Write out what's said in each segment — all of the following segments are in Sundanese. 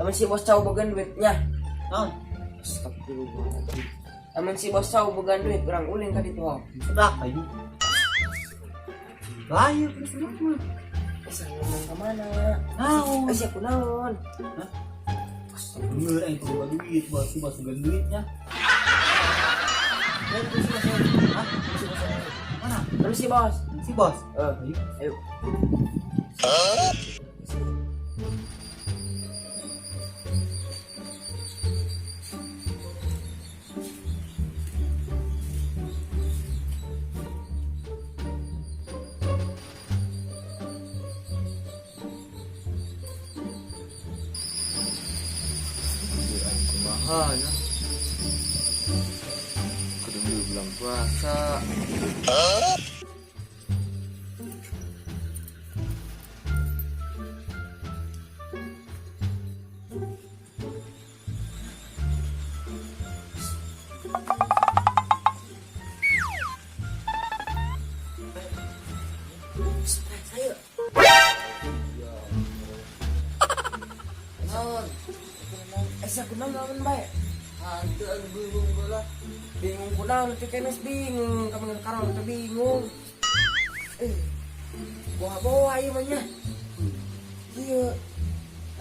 Lamun si bos cau boga duitnya. Naon? Astagfirullahaladzim. Lamun si bos cau boga duit urang ulin ka ditu. Sudah ayo. Lain sudah mah. Bisa ngomong ke mana? Naon? Eh, siapa naon? Hah? Bener aing teu boga duit, bos si bos boga duitnya. Lain ku si bos. Hah? Si bos. Mana? Lamun si bos. Si bos. Eh, ayo. Kumaha ya. Kudu bulan puasa. Ayo. Naon? Eh, siapa naon lamun bae? Hantu aing bingung bola. Bingung ku naon teh kenes bingung, kamu karol teh bingung. Eh. Boha-boha ieu mah nya. Ieu.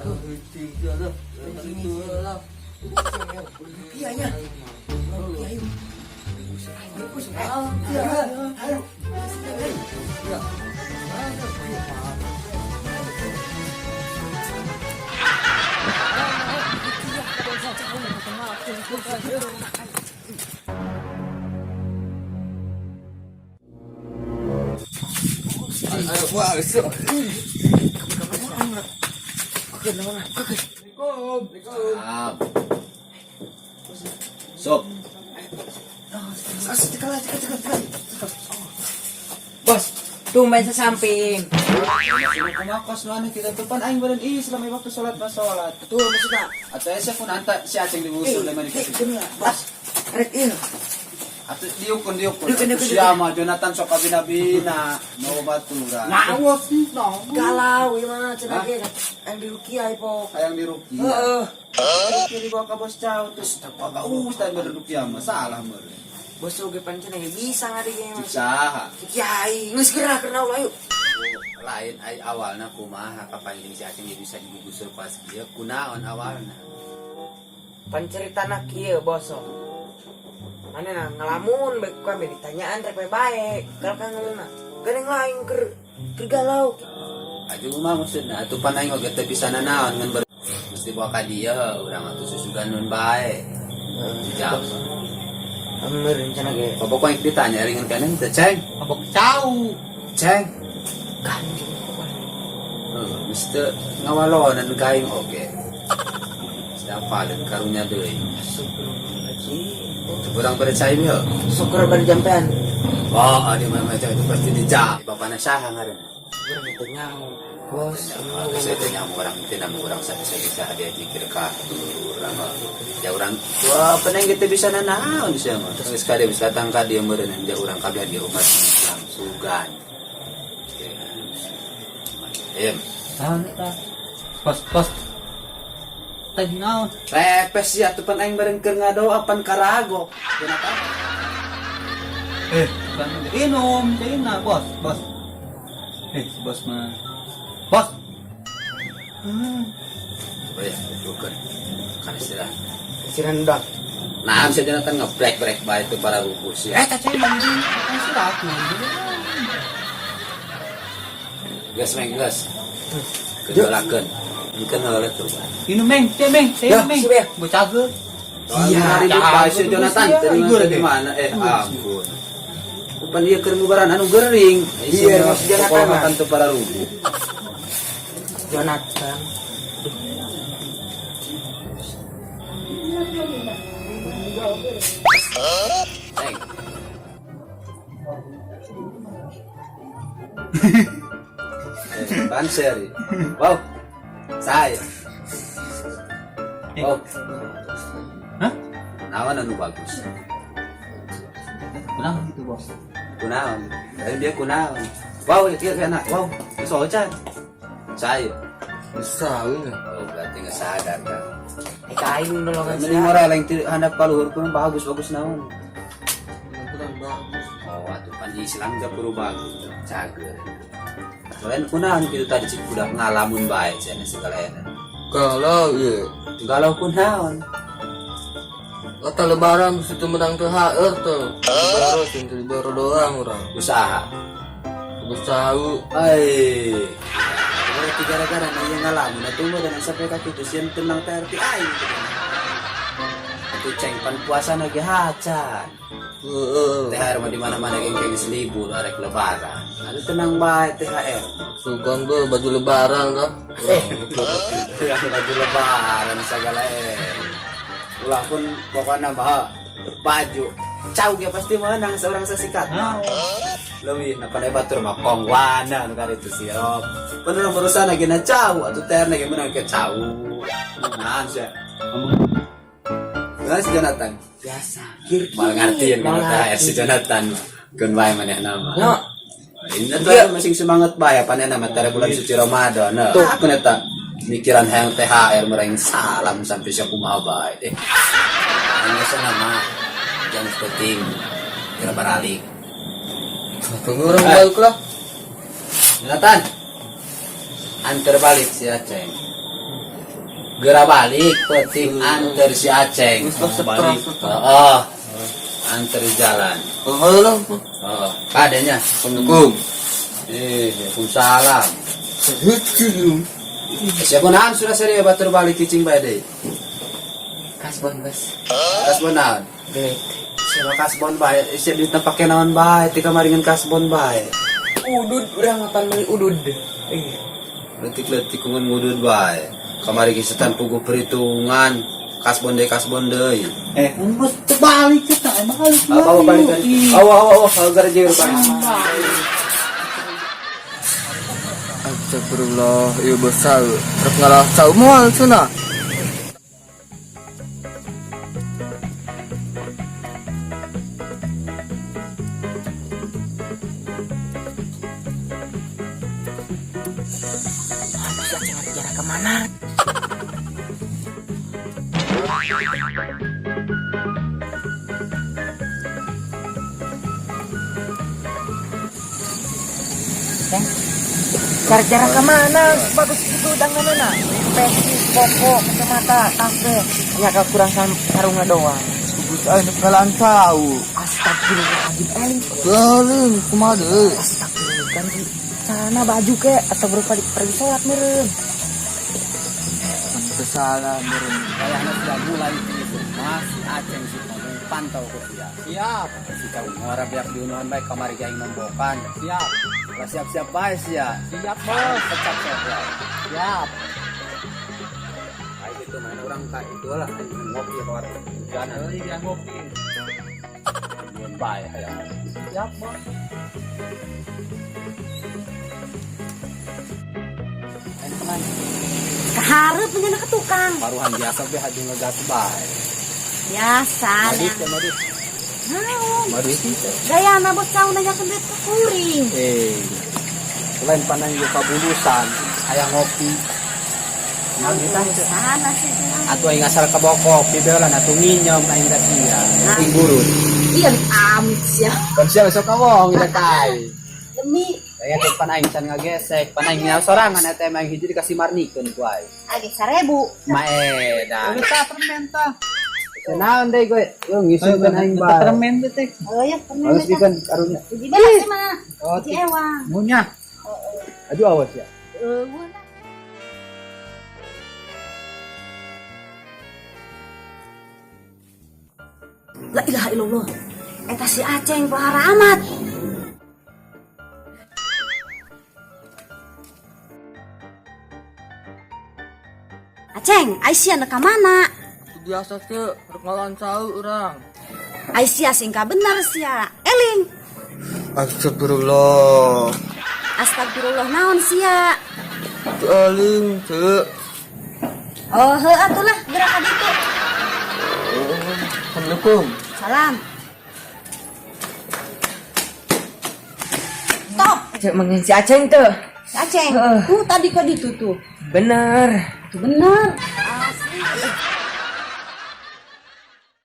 Aduh, heuting teh lah. Itu lah. Iya nya. Iya ayo. Ayo, ayo. Ya. Ayo, wah, besok. Sob, Bos, tumben sasamping. kumakos nu aneh kita tuh pan aing badan ih selama waktu sholat mah sholat. Tuh maksudnya. Atau asa pun anta si Aceng diusul lama dikasih. Bos, rek ieu. Atau diukun diukun. Diukun, diukun, Siapa Jonathan sok abina-bina mau baturan. Ngawas no. Galau ieu mah cenah ge. Yang di Rukiah ieu. Hayang diruki. Heeh. Rukia dibawa ke bos cau terus tak apa ustaz berrukia mah salah meureun. Bos oge pan cenah ge bisa ngadi ge mah. Cik saha. Kiai, geus gerak keur naon ayo. Lain ai awalna kumaha kapanggih si Aceng jadi bisa digugusur pas kieu kunaon awalna. Pan ceritana kieu bos. Mana ngelamun bae ku kami ditanyaan rek we bae. Kalau kan ngeulna. Geuning lain keur keur galau. Aju mah maksudna atuh pan aing oge teu bisa nanaon ngan ber mesti bawa ka dieu urang atuh susugan nun bae. Jam. Amer rencana ge. Pokoknya yang ditanya ringan kanan teh ceng. Abok cau. Ceng. Ganjing. Heuh, mesti ngawalonan ka aing oge. Siapa dan karunya deui. Astagfirullahaladzim. Kurang percaya heuh. Syukur bari jampean. Oh, di mana macam itu pasti dijak. Bapakna saha ngaranna? Urang teu nyaho. Bos, Saya tanya sama orang itu nama orang saya bisa dia dikir ka urang ya orang wah peneng kita bisa nanaon sih mah terus sekali bisa datang ka dia meureun dia urang kabeh dia umat Islam sugan. Em, Naon eta? Bos, bos. Teh naon? repes ya tuh pan aing bareng keur ngadoa pan karago. Kenapa? Eh, bukan minum, cina, bos, bos. Eh, si bos mah. Bos. Coba ya, bukan. Kan istirahat. Siran udah. Nah, bisa Jonathan ngebrek brek bae itu para rubus ya. Eh, cacing mandi. Kan sudah aku. Geus meng geus. Kedolakeun. Engkeun heula tuh. Minum meng, teh meng, teh Ya, meng. si Bea. Bocah ge. Iya, Iya, si Jonathan Igor tadi deh. mana? Eh, ampun. Pan ieu keur ngubaran anu gering. Iya, maksud Jonathan mah. Makan tuh para rubuh. Jonathan. Ceng. Eh, Banser. Wow. Saya. Wow. Hah? Naon anu bagus? Kunaon gitu, bos? Kunaon? Lain dia kunaon. Wow, ya kia kena. Wow, socan. Saya. Bisa, Oh, berarti geus sadar kan. Eh ka aing nolongan Mending sia. moral yang ti handap ka luhur pun bagus-bagus naon. Kurang bagus. Oh, atuh pan Islam gak perlu bagus, cager. Lain kunaon kitu tadi cik budak ngalamun bae cenah segala eta. Kalau iya. Galau kunaon? Kata lebaran situ menang THR tuh. Baru cinta baru doang orang. Usaha. Bagus tahu. Ai. Berarti gara-gara na iya ngalamun atuh mah dan sampai ka kitu sieun tenang teh arti aing. Atuh ceng pan puasa lagi hacan. Heeh. THR mah di mana-mana geng geus libur arek lebaran. Atuh tenang bae THR. Sugan be baju lebaran dah. Eh, baju lebaran segala eh. Ulah pun pokoknya mah baju. Cau ge pasti menang seorang sesikat. Leuwih na panay batur mah kongwana nu karitu sirop. Bener berusaha lagi na cau atuh teh lagi menang ke cau. Nah, sia. Nah, si Jonathan. Biasa. Kir. Mal ngartiin Mal kana THR si Jonathan mah. Keun bae manehna mah. No. Ini tuh masing semangat bae panehna mah tara bulan suci Ramadan. Nah, aku neta mikiran hayang THR meraing salam sampai sia kumaha bae. Eh. Anu sana mah jam penting kira baralik. Tunggu orang balik lah. Jonathan. Antar balik si Aceng. Gera balik penting antar si Aceng. Balik. Oh, antar di jalan. Oh, halo. Oh, kadenya. Assalamualaikum. Eh, Waalaikumsalam. Heuh. Siapa naon sudah serius batur balik cicing bae deui. Kasbon bos. Kasbon naon? Duit. Siapa kasbon bae? Siapa duitna pake naon bae? Ti kamari ngan kasbon bae. Udud urang mapan meuli udud. Iya. Letik-letik ngan ngudud bae. Kamari geus setan puguh perhitungan. Kasbon deui kasbon deui. Eh, bos balik kita, balik. Apa balik tadi? Awa awa awa gara jeur balik. Astagfirullah, iya besar. Rek ngalah cau moal cenah. Aduh, si Aceng ada jarak kemana? Ceng, cara-cara kemana? Bagus gitu danganana. Peci, koko, kacamata, tafe. Hanya kurang sarungnya doang. Bagus aing ngalaan cau. Astagfirullahaladzim, eling. Galing kumaha deui? Astagfirullah, ganti celana baju ke atau berupa pergi sholat meureun. Salah meureun. Kayaknya sudah mulai itu masih Aceng sih ngomong pantau ke dia. Siap, Si kau ngora biar diunuhan baik kamari aing nombokan. Siap, Lah siap-siap bae sih ya. Siap bos. Pecat siap ya. Siap. Kayak gitu main orang kayak itu lah ngopi ke warung. Jangan Oh, iya ngopi. bae hayang. Siap bos. Keharep punya ke tukang. Paruhan biasa be haji ngegas bae. Biasa. Madit ya madit. Naon? Madit itu. Gayana bos cau nanya ke duit ke kuring. Eh. Selain panang juga kabulusan, hayang ngopi. Sana sih. Atuh aing asal kabawa kopi beolan atuh nginyom aing ka sia. Aing burun. Iya amit sia. Kan sia besok kawong ida kai. Demi Kaya teh pan aing can ngagesek, pan aing nyaho sorangan eta mah aing hiji dikasih marnikeun ku aing. age 1000. Maedan. Udah permen tah. Naon deui gue? Yo ngisukeun aing bae. Permen teh teh. Oh ya permen. Harus bikin karunya. Hiji belas sih mah. Oh, Hiji ewang. Ngunyah. Aduh awas ya. Eueuh lah. La ilaha illallah. Eta si Aceng pelahara amat. Aceng, Aisyah nak mana? Biasa sih, rek ngalaan cau urang. Aisyah singka bener sia. Eling. Astagfirullah. Astagfirullah naon sia. Eling, ceu. Oh, heuh atulah gerak ka ditu. Assalamualaikum. Salam. Stop. Cek mangin si Aceng tuh. Si Aceng. Heeh. Tadi ka ditu tuh. Bener. Atuh bener. Asli.